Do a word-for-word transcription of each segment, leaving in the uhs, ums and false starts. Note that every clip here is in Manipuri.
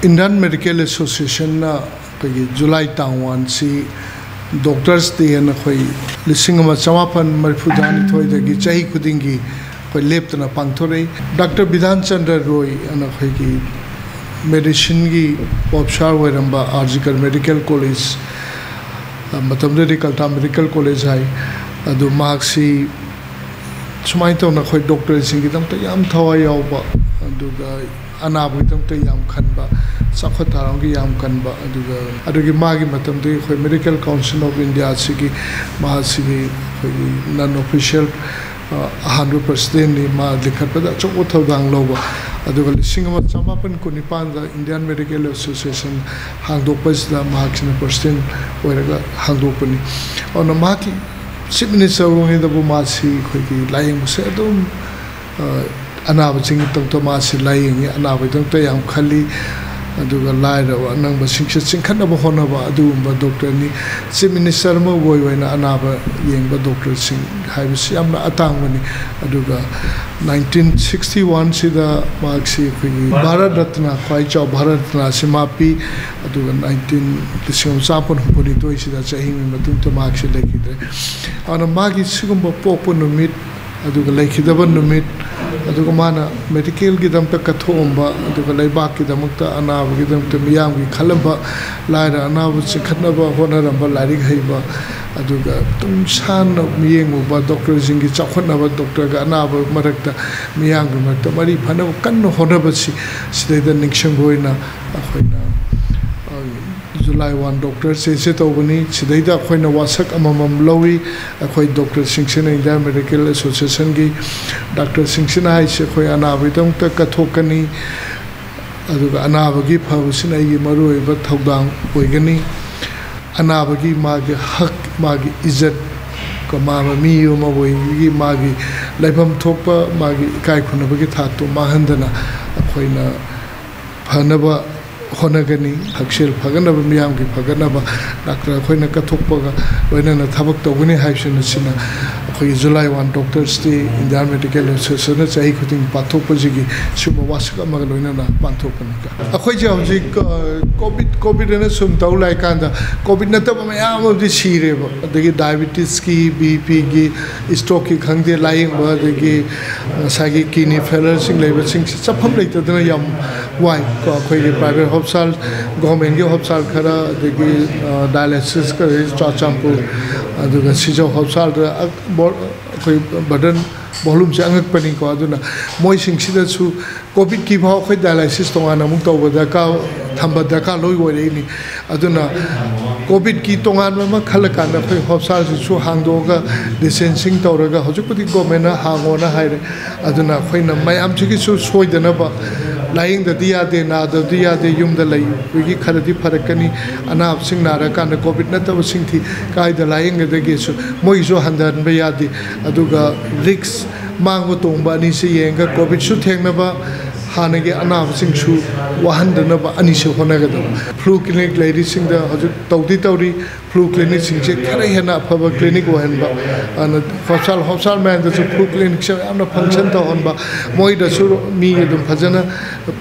Indian Medical Associationꯅ ꯑꯩꯈꯣꯏꯒꯤ ꯖꯨꯂꯥꯏ ꯇꯥꯡ ꯋꯥꯟꯁꯤ Doctors Day ꯑꯅ ꯑꯩꯈꯣꯏ ꯂꯤꯁꯤꯡ ꯑꯃ ꯆꯃꯥꯄꯟ ꯃꯔꯤꯐꯨꯇꯔꯥꯅꯤꯊꯣꯏꯗꯒꯤ ꯆꯍꯤ ꯈꯨꯗꯤꯡꯒꯤ ꯑꯩꯈꯣꯏ ꯂꯦꯞꯇꯅ ꯄꯥꯡꯊꯣꯔꯛꯏ꯫ ꯗꯥꯛꯇꯔ ꯕꯤꯙꯥꯟ ꯆꯟꯗ꯭ꯔ ꯔꯣꯏ ꯑꯅ ꯑꯩꯈꯣꯏꯒꯤ ꯃꯦꯗꯤꯁꯤꯟꯒꯤ ꯄꯣꯞꯁꯥꯔ ꯑꯣꯏꯔꯝꯕ ꯑꯥꯔꯖꯤꯀꯔ ꯃꯦꯗꯤꯀꯦꯜ ꯀꯣꯂꯦꯖ, ꯃꯇꯝꯗꯨꯗꯤ ꯀꯜꯇꯥ ꯃꯦꯗꯤꯀꯦꯜ ꯀꯣꯂꯦꯖ ꯍꯥꯏ, ꯑꯗꯨ ꯃꯍꯥꯛꯁꯤ ꯁꯨꯃꯥꯏꯅ ꯇꯧꯅ ꯑꯩꯈꯣꯏ ꯗꯣꯛꯇꯔꯁꯤꯡꯒꯤꯗꯃꯛꯇ ꯌꯥꯝ ꯊꯋꯥꯏ ꯌꯥꯎꯕ, ꯑꯗꯨꯒ ꯑꯅꯥꯕꯒꯤꯗꯃꯛꯇ ꯌꯥꯝ ꯈꯟꯕ, ꯆꯥꯎꯈꯠ ꯊꯧꯔꯥꯡꯒꯤ ꯌꯥꯝ ꯀꯟꯕ, ꯑꯗꯨꯒ ꯑꯗꯨꯒꯤ ꯃꯥꯒꯤ ꯃꯇꯝꯗꯨꯒꯤ ꯑꯩꯈꯣꯏ Medical Council of India ꯁꯤꯒꯤ ꯃꯍꯥꯛꯁꯤꯒꯤ ꯑꯩꯈꯣꯏꯒꯤ non official ꯑꯍꯥꯟꯕ ꯄ꯭ꯔꯁꯤꯗꯦꯟꯅꯤ꯫ ꯃꯥ ꯂꯤꯡꯈꯠꯄꯗ ꯑꯆꯧꯕ ꯊꯧꯗꯥꯡ ꯂꯧꯕ꯫ ꯑꯗꯨꯒ ꯂꯤꯁꯤꯡ ꯑꯃ ꯆꯃꯥꯄꯟ ꯀꯨꯟꯅꯤꯄꯥꯟꯗ Indian Medical Association ꯍꯥꯡꯗꯣꯛꯄꯁꯤꯗ ꯃꯍꯥꯛꯁꯤꯅ ꯄ꯭ꯔꯁꯤꯗꯦꯟ ꯑꯣꯏꯔꯒ ꯍꯥꯡꯗꯣꯛꯄꯅꯤ꯫ ꯑꯗꯨꯅ ꯃꯍꯥꯛꯀꯤ ꯆꯤꯐ ꯃꯤꯅꯤꯁꯇꯔ ꯑꯣꯏꯔꯤꯉꯩꯗꯕꯨ ꯃꯥꯁꯤ ꯑꯩꯈꯣꯏꯒꯤ ꯂꯥꯏꯌꯦꯡꯕꯁꯦ ꯑꯗꯨꯝ, ꯑ, ꯑꯅꯥꯕꯁꯤꯡꯒꯤꯗꯃꯛꯇ ꯃꯥꯁꯤ ꯂꯥꯏꯌꯦꯡꯉꯤ, ꯑꯅꯥꯕꯒꯤꯗꯃꯛꯇ ꯌꯥꯝ ꯈꯜꯂꯤ꯫ ꯑꯗꯨꯒ ꯂꯥꯏꯔꯕ ꯑꯅꯪꯕꯁꯤꯡꯁꯦ ꯆꯤꯡꯈꯠꯅꯕ ꯍꯣꯠꯅꯕ ꯑꯗꯨꯒꯨꯝꯕ ꯗꯣꯛꯇꯔꯅꯤ꯫ ꯆꯤꯐ ꯃꯤꯅꯤꯁꯇꯔ ꯑꯃ ꯑꯣꯏ ꯑꯣꯏꯅ ꯑꯅꯥꯕ ꯌꯦꯡꯕ ꯗꯣꯛꯇꯔꯁꯤꯡ ꯍꯥꯏꯕꯁꯤ ꯌꯥꯝꯅ ꯑꯇꯥꯡꯕꯅꯤ꯫ ꯑꯗꯨꯒ ꯅꯥꯏꯟꯇꯤꯟ ꯁꯤꯛꯁꯇꯤ ꯋꯥꯟꯁꯤꯗ ꯃꯍꯥꯛꯁꯤ ꯑꯩꯈꯣꯏꯒꯤ ꯚꯥꯔꯠ ꯔꯠꯅ, ꯈ꯭ꯋꯥꯏ ꯆꯥꯎꯕ ꯚꯥꯔꯠ ꯔꯠꯅ ꯑꯁꯤ ꯃꯥ ꯄꯤ꯫ ꯑꯗꯨꯒ ꯅꯥꯏꯟꯇꯤꯟ, ꯂꯤꯁꯤꯡ ꯑꯃ ꯆꯃꯥꯄꯟ ꯍꯨꯝꯐꯨꯅꯤꯊꯣꯏꯁꯤꯗ ꯆꯍꯤ ꯑꯃꯒꯤ ꯃꯇꯨꯡꯗ ꯃꯍꯥꯛꯁꯤ ꯂꯩꯈꯤꯗ꯭ꯔꯦ꯫ ꯑꯗꯨꯅ ꯃꯥꯒꯤ ꯁꯤꯒꯨꯝꯕ ꯄꯣꯛꯄ ꯅꯨꯃꯤꯠ, ꯑꯗꯨꯒ ꯂꯩꯈꯤꯗꯕ ꯅꯨꯃꯤꯠ, ꯑꯗꯨꯒ ꯃꯥꯅ ꯃꯦꯗꯤꯀꯦꯜꯒꯤꯗꯃꯛꯇ ꯀꯠꯊꯣꯛꯑꯝꯕ, ꯑꯗꯨꯒ ꯂꯩꯕꯥꯛꯀꯤꯗꯃꯛꯇ, ꯑꯅꯥꯕꯒꯤꯗꯃꯛꯇ, ꯃꯤꯌꯥꯝꯒꯤ ꯈꯜꯂꯝꯕ, ꯂꯥꯏꯔ ꯑꯅꯥꯕ ꯆꯤꯡꯈꯠꯅꯕ ꯍꯣꯠꯅꯔꯝꯕ, ꯂꯥꯏꯔꯤꯛ ꯍꯩꯕ, ꯑꯗꯨꯒ ꯇꯨꯡ ꯁꯥꯟꯅ ꯃꯤꯠꯌꯦꯡ ꯎꯕ, ꯗꯣꯛꯇꯔꯁꯤꯡꯒꯤ ꯆꯥꯎꯈꯠꯅꯕ, ꯗꯣꯛꯇꯔꯒ ꯑꯅꯥꯕ ꯃꯔꯛꯇ, ꯃꯤꯌꯥꯝꯒꯤ ꯃꯔꯛꯇ ꯃꯔꯤ ꯐꯅꯕ ꯀꯟꯅ ꯍꯣꯠꯅꯕꯁꯤ, ꯁꯤꯗꯩꯗ ꯅꯤꯡꯁꯤꯡꯕ ꯑꯣꯏꯅ ꯑꯩꯈꯣꯏꯅ, ꯑ, ꯖꯨꯂꯥꯏ ꯋꯥꯟ ꯗꯣꯛꯇꯔꯁ ꯗꯦꯁꯦ ꯇꯧꯕꯅꯤ꯫ ꯁꯤꯗꯩꯗ ꯑꯩꯈꯣꯏꯅ ꯋꯥꯁꯛ ꯑꯃꯃꯝ ꯂꯧꯏ꯫ ꯑꯩꯈꯣꯏ ꯗꯣꯛꯇꯔꯁꯤꯡꯁꯤꯅ, ꯏꯟꯗꯤꯌꯥꯟ ꯃꯦꯗꯤꯀꯦꯜ ꯑꯦꯁꯣꯁꯤꯌꯦꯁꯟꯒꯤ ꯗꯥꯛꯇꯔꯁꯤꯡꯁꯤꯅ ꯍꯥꯏꯁꯦ, ꯑꯩꯈꯣꯏ ꯑꯅꯥꯕꯒꯤꯗꯃꯛꯇ ꯀꯠꯊꯣꯛꯀꯅꯤ, ꯑꯗꯨꯒ ꯑꯅꯥꯕꯒꯤ ꯐꯕꯁꯤꯅ ꯑꯩꯒꯤ ꯃꯔꯨꯑꯣꯏꯕ ꯊꯧꯗꯥꯡ ꯑꯣꯏꯒꯅꯤ꯫ ꯑꯅꯥꯕꯒꯤ ꯃꯥꯒꯤ ꯍꯛ, ꯃꯥꯒꯤ ꯏꯖꯠ, ꯀꯃꯥꯕ ꯃꯤ ꯑꯃ ꯑꯣꯏꯕꯒꯤ ꯃꯥꯒꯤ ꯂꯩꯐꯝ ꯊꯣꯛꯄ, ꯃꯥꯒꯤ ꯏꯀꯥꯏ ꯈꯨꯝꯅꯕꯒꯤ ꯊꯥꯛꯇꯨ ꯃꯥꯡꯍꯟꯗꯅ ꯑꯩꯈꯣꯏꯅ ꯐꯅꯕ ꯍꯣꯠꯅꯒꯅꯤ꯫ ꯍꯛꯁꯦꯜ ꯐꯒꯠꯅꯕ, ꯃꯤꯌꯥꯝꯒꯤ ꯐꯒꯠꯅꯕ ꯗꯥꯛꯇꯔ ꯑꯩꯈꯣꯏꯅ ꯀꯠꯊꯣꯛꯄꯒ ꯂꯣꯏꯅꯅ ꯊꯕꯛ ꯇꯧꯒꯅꯤ ꯍꯥꯏꯕꯁꯤꯅ, ꯁꯤꯅ ꯑꯩꯈꯣꯏꯒꯤ July one Doctors Day Indian Medical Association ꯅ ꯆꯍꯤ ꯈꯨꯗꯤꯡ ꯄꯥꯡꯊꯣꯛꯄꯁꯤꯒꯤ ꯁꯤꯒꯨꯝꯕ ꯋꯥꯁꯛ ꯑꯃꯒ ꯂꯣꯏꯅꯅ ꯄꯥꯡꯊꯣꯛꯄꯅꯤ꯫ ꯑꯩꯈꯣꯏꯁꯦ ꯍꯧꯖꯤꯛ, ꯑ, COVID, COVID ꯑꯅ ꯁꯨꯝ ꯇꯧ ꯂꯥꯛꯏꯀꯥꯟꯗ COVID ꯅꯠꯇꯕ ꯃꯌꯥꯝ ꯑꯃꯗꯤ ꯁꯤꯔꯦꯕ꯫ ꯑꯗꯒꯤ diabetes ꯀꯤ, BP ꯒꯤ, stroke ꯀꯤ ꯈꯪꯗꯦ, ꯂꯥꯏꯌꯦꯡꯕ, ꯑꯗꯒꯤ ꯉꯁꯥꯏꯒꯤ kidney failure ꯁꯤꯡ ꯂꯩꯕꯁꯤꯡꯁꯤ ꯆꯠꯐꯝ ꯂꯩꯇꯗꯅ ꯌꯥꯝ ꯋꯥꯏ꯫ ꯀꯣ, ꯑꯩꯈꯣꯏꯒꯤ private hospital, government ꯀꯤ hospital ꯈꯔ, ꯑꯗꯒꯤ, ꯑ, dialysis ꯈꯔ, ꯆꯨꯔꯆꯥꯟꯄꯨꯔ, ꯑꯗꯨꯒ ꯁꯤꯖꯧ hospital ꯗ, ꯑ, ꯕꯣ-, ꯑꯩꯈꯣꯏ burden, volume ꯁꯦ ꯑꯉꯛꯄꯅꯤꯀꯣ꯫ ꯑꯗꯨꯅ ꯃꯣꯏꯁꯤꯡꯁꯤꯗꯁꯨ COVID ꯀꯤ ꯐꯥꯎ ꯑꯩꯈꯣꯏ dialysis ꯇꯣꯉꯥꯟꯅ ꯑꯃꯨꯛ ꯇꯧꯕ ꯗꯔꯀꯥꯔ, ꯊꯝꯕ ꯗꯔꯀꯥꯔ ꯂꯣꯏ ꯑꯣꯏꯔꯛꯏꯅꯤ꯫ ꯑꯗꯨꯅ COVID ꯀꯤ ꯇꯣꯉꯥꯟꯕ ꯑꯃ ꯈꯜꯂꯀꯥꯟꯗ ꯑꯩꯈꯣꯏ hospital ꯁꯤꯁꯨ ꯍꯥꯡꯗꯣꯛꯑꯒ distancing ꯇꯧꯔꯒ, ꯍꯧꯖꯤꯛꯄꯨꯗꯤ government ꯅ ꯍꯥꯡꯉꯣꯅ ꯍꯥꯏꯔꯦ꯫ ꯑꯗꯨꯅ ꯑꯩꯈꯣꯏꯅ ꯃꯌꯥꯝꯁꯤꯒꯤꯁꯨ ꯁꯣꯏꯗꯅꯕ, ꯂꯥꯏꯌꯦꯡꯗꯗꯤ ꯌꯥꯗꯦ, ꯅꯥꯗꯕꯗꯤ ꯌꯥꯗꯦ, ꯌꯨꯝꯗ ꯂꯩꯕꯒꯤ ꯈꯔꯗꯤ ꯐꯔꯛꯀꯅꯤ꯫ ꯑꯅꯥꯕꯁꯤꯡ ꯅꯥꯔꯀꯥꯟꯗ COVID ꯅꯠꯇꯕꯁꯤꯡꯗꯤ ꯀꯥꯏꯗ ꯂꯥꯏꯌꯦꯡꯒꯗꯒꯦꯁꯨ ꯃꯣꯏꯒꯤꯁꯨ ꯍꯟꯊꯍꯟꯕ ꯌꯥꯗꯦ꯫ ꯑꯗꯨꯒ risk, ꯃꯥꯡꯕ ꯇꯣꯡꯕ ꯑꯅꯤꯁꯤ ꯌꯦꯡꯉꯒ COVID ꯁꯨ ꯊꯦꯡꯅꯕ, ꯍꯥꯟꯅꯒꯤ ꯑꯅꯥꯕꯁꯤꯡꯁꯨ ꯋꯥꯍꯟꯗꯅꯕ ꯑꯅꯤꯁꯤ ꯍꯣꯠꯅꯒꯗꯕ꯫ Flu clinic ꯂꯩꯔꯤꯁꯤꯡꯗ ꯍꯧꯖꯤꯛ ꯇꯧꯗꯤ ꯇꯧꯔꯤ, flu clinic ꯁꯤꯡꯁꯦ ꯈꯔ ꯍꯦꯟꯅ ꯑꯐꯕ clinic ꯑꯣꯏꯍꯟꯕ, ꯑꯗꯨꯅ hospital, hospital ꯃꯌꯥꯝꯗꯁꯨ flu clinic ꯁꯦ ꯌꯥꯝꯅ function ꯇꯧꯍꯟꯕ, ꯃꯣꯏꯗꯁꯨ ꯃꯤ ꯑꯗꯨꯝ ꯐꯖꯅ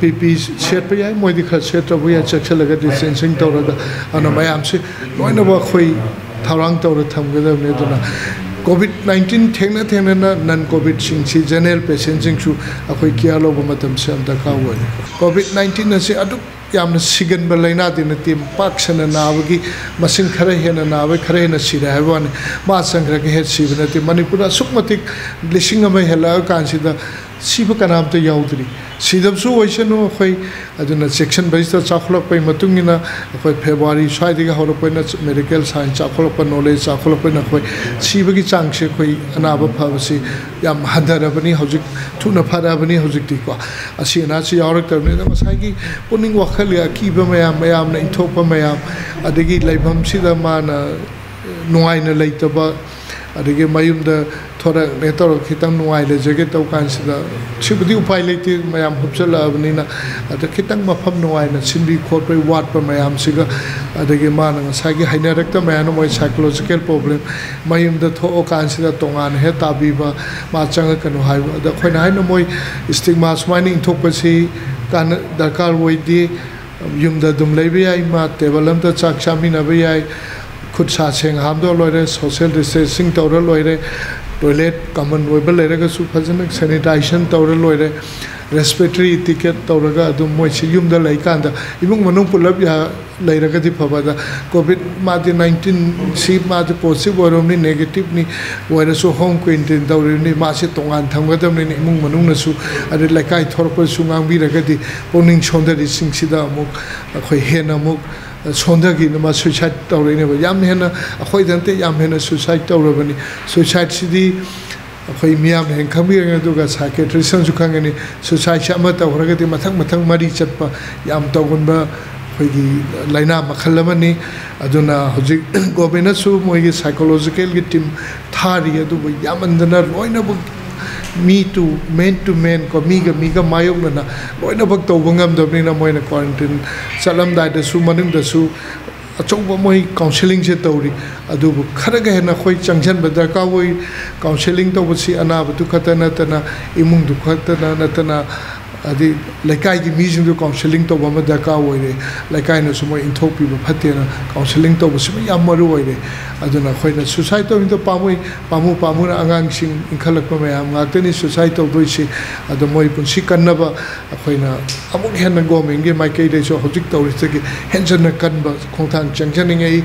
P P E ꯁꯦꯠꯄ ꯌꯥꯏ, ꯃꯣꯏꯗꯤ ꯈꯔ ꯁꯦꯠꯇ꯭ꯔꯕ ꯌꯥꯏ, ꯆꯦꯛꯁꯤꯜꯂꯒ distancing ꯇꯧꯔꯒ, ꯑꯗꯨꯅ ꯃꯌꯥꯝꯁꯤ ꯂꯣꯏꯅꯃꯛ ꯑꯩꯈꯣꯏ ꯊꯧꯔꯥꯡ ꯇꯧꯔ ꯊꯝꯒꯗꯕꯅꯤ꯫ ꯑꯗꯨꯅ COVID nineteen ꯊꯦꯡꯅ ꯊꯦꯡꯅꯅ non COVID ꯁꯤꯡꯁꯤ, general patient ꯁꯤꯡꯁꯨ ꯑꯩꯈꯣꯏ care ꯂꯧꯕ ꯃꯇꯝꯁꯤ ꯌꯥꯝ ꯗꯔꯀꯥꯔ ꯑꯣꯏ꯫ COVID nineteen ꯑꯁꯤ ꯑꯗꯨꯛ ꯌꯥꯝꯅ ꯁꯤꯒꯟꯕ ꯂꯥꯏꯅꯥꯗꯤ ꯅꯠꯇꯦ, ꯄꯥꯛ ꯁꯟꯅ ꯅꯥꯕꯒꯤ ꯃꯁꯤꯡ ꯈꯔ ꯍꯦꯟꯅ ꯅꯥꯕ, ꯈꯔ ꯍꯦꯟꯅ ꯁꯤꯔꯦ ꯍꯥꯏꯕ ꯋꯥꯅꯤ, ꯃꯥ ꯆꯪꯈ꯭ꯔꯒ ꯍꯦꯛ ꯁꯤꯕ ꯅꯠꯇꯦ꯫ ꯃꯅꯤꯄꯨꯔꯗ ꯑꯁꯨꯛ ꯃꯇꯤꯛ ꯂꯤꯁꯤꯡ ꯑꯃ ꯍꯦꯜꯂꯛꯑ ꯀꯥꯟꯁꯤꯗ ꯁꯤꯕ ꯀꯅꯥꯝꯇ ꯌꯥꯎꯗ꯭ꯔꯤ꯫ ꯁꯤꯗꯕꯁꯨ ꯑꯣꯏꯁꯅꯨ ꯑꯩꯈꯣꯏ꯫ ꯑꯗꯨꯅ ꯆꯦꯛꯁꯤꯟꯕꯁꯤꯗ ꯆꯥꯎꯈꯠꯂꯛꯄꯒꯤ ꯃꯇꯨꯡ ꯏꯟꯅ ꯑꯩꯈꯣꯏ February ꯁ꯭ꯋꯥꯏꯗꯒꯤ ꯍꯧꯔꯛꯄꯅ medical science ꯆꯥꯎꯈꯠꯂꯛꯄ, knowledge ꯆꯥꯎꯈꯠꯂꯛꯄꯅ ꯑꯩꯈꯣꯏ ꯁꯤꯕꯒꯤ ꯆꯥꯡꯁꯦ ꯑꯩꯈꯣꯏ ꯑꯅꯥꯕ ꯐꯕꯁꯤ ꯌꯥꯝ ꯍꯟꯊꯔꯕꯅꯤ ꯍꯧꯖꯤꯛ, ꯊꯨꯅ ꯐꯔꯕꯅꯤ ꯍꯧꯖꯤꯛꯇꯤꯀꯣ꯫ ꯑꯁꯤ ꯑꯅꯥꯁꯤ ꯌꯥꯎꯔꯛꯇꯕꯅꯤꯅ ꯉꯁꯥꯏꯒꯤ ꯄꯨꯛꯅꯤꯡ ꯋꯥꯈꯜꯒꯤ ꯑꯀꯤꯕ ꯃꯌꯥꯝ, ꯃꯌꯥꯝꯅ ꯏꯟꯊꯣꯛꯄ ꯃꯌꯥꯝ, ꯑꯗꯒꯤ ꯂꯩꯐꯝꯁꯤꯗ ꯃꯥꯅ ꯅꯨꯡꯉꯥꯏꯅ ꯂꯩꯇꯕ, ꯑꯗꯒꯤ ꯃꯌꯨꯝꯗ ꯊꯣꯔꯛꯅꯦ ꯇꯧꯔꯒ ꯈꯤꯇꯪ ꯅꯨꯡꯉꯥꯏ ꯂꯩꯖꯒꯦ ꯇꯧ ꯀꯥꯟꯁꯤꯗ, ꯁꯤꯕꯨꯗꯤ ꯎꯄꯥꯏ ꯂꯩꯇꯦ, ꯃꯌꯥꯝ ꯍꯨꯞꯆꯜꯂꯛꯑꯕꯅꯤꯅ꯫ ꯑꯗ ꯈꯤꯇꯪ ꯃꯐꯝ ꯅꯨꯡꯉꯥꯏꯅ ꯁꯤꯟꯕꯤ ꯈꯣꯠꯄꯒꯤ ꯋꯥꯠꯄ ꯃꯌꯥꯝꯁꯤꯒ, ꯑꯗꯒꯤ ꯃꯥꯅ ꯉꯁꯥꯏꯒꯤ ꯍꯩꯅꯔꯛꯇ ꯃꯌꯥꯝꯅ ꯃꯣꯏ psychological problem, ꯃꯌꯨꯝꯗ ꯊꯣꯛꯑꯀꯥꯟꯁꯤꯗ ꯇꯣꯉꯥꯟꯅ ꯍꯦꯛ ꯇꯥꯕꯤꯕ, ꯃꯥ ꯆꯪꯉꯛꯀꯅꯨ ꯍꯥꯏꯕ꯫ ꯑꯗ ꯑꯩꯈꯣꯏꯅ ꯍꯥꯏꯅ ꯃꯣꯏ stigma ꯁꯨꯃꯥꯏꯅ ꯏꯟꯊꯣꯛꯄꯁꯤ ꯀꯥꯟꯅ-, ꯗꯔꯀꯥꯔ ꯑꯣꯏꯗꯦ꯫ ꯌꯨꯝꯗ ꯑꯗꯨꯝ ꯂꯩꯕ ꯌꯥꯏ, ꯃꯥ ꯇꯦꯕꯜ ꯑꯝꯗ ꯆꯥꯛ ꯆꯥꯃꯤꯟꯅꯕ ꯌꯥꯏ, ꯈꯨꯠ ꯁꯥ ꯁꯦꯡ ꯍꯥꯝꯗꯣꯛꯑ ꯂꯣꯏꯔꯦ, social distancing ꯇꯧꯔ ꯂꯣꯏꯔꯦ, toilet common ꯑꯣꯏꯕ ꯂꯩꯔꯒꯁꯨ ꯐꯖꯅ sanitization ꯇꯧꯔ ꯂꯣꯏꯔꯦ, respiratory etiquette ꯇꯧꯔꯒ ꯑꯗꯨꯝ ꯃꯣꯏꯁꯤ ꯌꯨꯝꯗ ꯂꯩꯀꯥꯟꯗ ꯏꯃꯨꯡ ꯃꯅꯨꯡ ꯄꯨꯂꯞ ꯌꯥ-, ꯂꯩꯔꯒꯗꯤ ꯐꯕ꯫ ꯑꯗ COVID ꯃꯥꯗꯤ nineteen ꯁꯤ ꯃꯥꯗꯤ positive ꯑꯣꯏꯔꯕꯅꯤ, negative ꯅꯤ, ꯑꯣꯏꯔꯁꯨ home quarantine ꯇꯧꯔꯤꯕꯅꯤ, ꯃꯥꯁꯦ ꯇꯣꯉꯥꯟ ꯊꯝꯒꯗꯕꯅꯤꯅ ꯏꯃꯨꯡ ꯃꯅꯨꯡꯅꯁꯨ, ꯑꯗꯩ ꯂꯩꯀꯥꯏ ꯊꯣꯔꯛꯄꯗꯁꯨ ꯉꯥꯡꯕꯤꯔꯒꯗꯤ ꯄꯨꯛꯅꯤꯡ ꯁꯣꯟꯊꯔꯤꯁꯤꯡꯁꯤꯗ ꯑꯃꯨꯛ ꯑꯩꯈꯣꯏ ꯍꯦꯟꯅ ꯑꯃꯨꯛ ꯁꯣꯟꯊꯈꯤꯅ ꯃꯥ suicide ꯇꯧꯔꯛꯏꯅꯦꯕ꯫ ꯌꯥꯝ ꯍꯦꯟꯅ, ꯑꯩꯈꯣꯏꯗ ꯅꯠꯇꯦ, ꯌꯥꯝ ꯍꯦꯟꯅ suicide ꯇꯧꯔꯕꯅꯤ꯫ Suicide ꯁꯤꯗꯤ ꯑꯩꯈꯣꯏ ꯃꯤꯌꯥꯝꯅ ꯍꯦꯟꯅ ꯈꯪꯕꯤꯔꯒꯅꯤ, ꯑꯗꯨꯒ psychiatrist ꯑꯃꯁꯨ ꯈꯪꯒꯅꯤ꯫ Suicide ꯁꯦ ꯑꯃ ꯇꯧꯈ꯭ꯔꯒꯗꯤ ꯃꯊꯪ ꯃꯊꯪ ꯃꯔꯤ ꯆꯠꯄ ꯌꯥꯝ ꯇꯧꯒꯟꯕ ꯑꯩꯈꯣꯏꯒꯤ ꯂꯥꯏꯅꯥ ꯃꯈꯜ ꯑꯃꯅꯤ꯫ ꯑꯗꯨꯅ ꯍꯧꯖꯤꯛ government ꯅꯁꯨ ꯃꯣꯏꯒꯤ psychological ꯒꯤ team ꯊꯥꯔꯤ, ꯑꯗꯨꯕꯨ ꯌꯥꯝꯃꯟꯗꯅ ꯂꯣꯏꯅꯃꯛ, ꯃꯤ to man to man ꯀꯣ, ꯃꯤꯒ ꯃꯤꯒ ꯃꯥꯌꯣꯛꯅꯅ ꯂꯣꯏꯅꯃꯛ ꯇꯧꯕ ꯉꯝꯗꯕꯅꯤꯅ, ꯃꯣꯏꯅ quarantine ꯆꯠꯂꯝꯗꯥꯏꯗꯁꯨ ꯃꯅꯨꯡꯗꯁꯨ ꯑꯆꯧꯕ ꯃꯣꯏ counselling ꯁꯦ ꯇꯧꯔꯤ꯫ ꯑꯗꯨꯕꯨ ꯈꯔꯒ ꯍꯦꯟꯅ ꯑꯩꯈꯣꯏ ꯆꯪꯁꯤꯟꯕ ꯗꯔꯀꯥꯔ ꯑꯣꯏ꯫ Counselling ꯇꯧꯕꯁꯤ ꯑꯅꯥꯕꯗꯨ ꯈꯛꯇ ꯅꯠꯇꯅ, ꯏꯃꯨꯡꯗꯨ ꯈꯛꯇꯅ ꯅꯠꯇꯅ, ꯍꯥꯏꯗꯤ ꯂꯩꯀꯥꯏꯒꯤ ꯃꯤꯁꯤꯡꯗꯨ counselling ꯇꯧꯕ ꯑꯃ ꯗꯔꯀꯥꯔ ꯑꯣꯏꯔꯦ꯫ ꯂꯩꯀꯥꯏꯅꯁꯨ ꯃꯣꯏ ꯏꯟꯊꯣꯛꯄꯤꯕ ꯐꯠꯇꯦꯅ counselling ꯇꯧꯕꯁꯤꯃ ꯌꯥꯝ ꯃꯔꯨ ꯑꯣꯏꯔꯦ꯫ ꯑꯗꯨꯅ ꯑꯩꯈꯣꯏꯅ suicide ꯇꯧꯔꯤꯗꯣ ꯄꯥꯝꯃꯨꯏ, ꯄꯥꯝꯃꯨ ꯄꯥꯝꯃꯨꯅ ꯑꯉꯥꯡꯁꯤꯡ ꯏꯟꯈꯠꯂꯛꯄ ꯃꯌꯥꯝ ꯉꯥꯛꯇꯅꯤ suicide ꯇꯧꯗꯣꯏꯁꯤ꯫ ꯑꯗꯣ ꯃꯣꯏ ꯄꯨꯟꯁꯤ ꯀꯟꯅꯕ ꯑꯩꯈꯣꯏꯅ ꯑꯃꯨꯛ ꯍꯦꯟꯅ government ꯀꯤ ꯃꯥꯏꯀꯩꯗꯩꯁꯨ ꯍꯧꯖꯤꯛ ꯇꯧꯔꯤꯁꯤꯗꯒꯤ ꯍꯦꯟꯖꯟꯅ ꯀꯟꯕ ꯈꯣꯡꯊꯥꯡ ꯆꯪꯖꯅꯤꯡꯉꯛꯏ꯫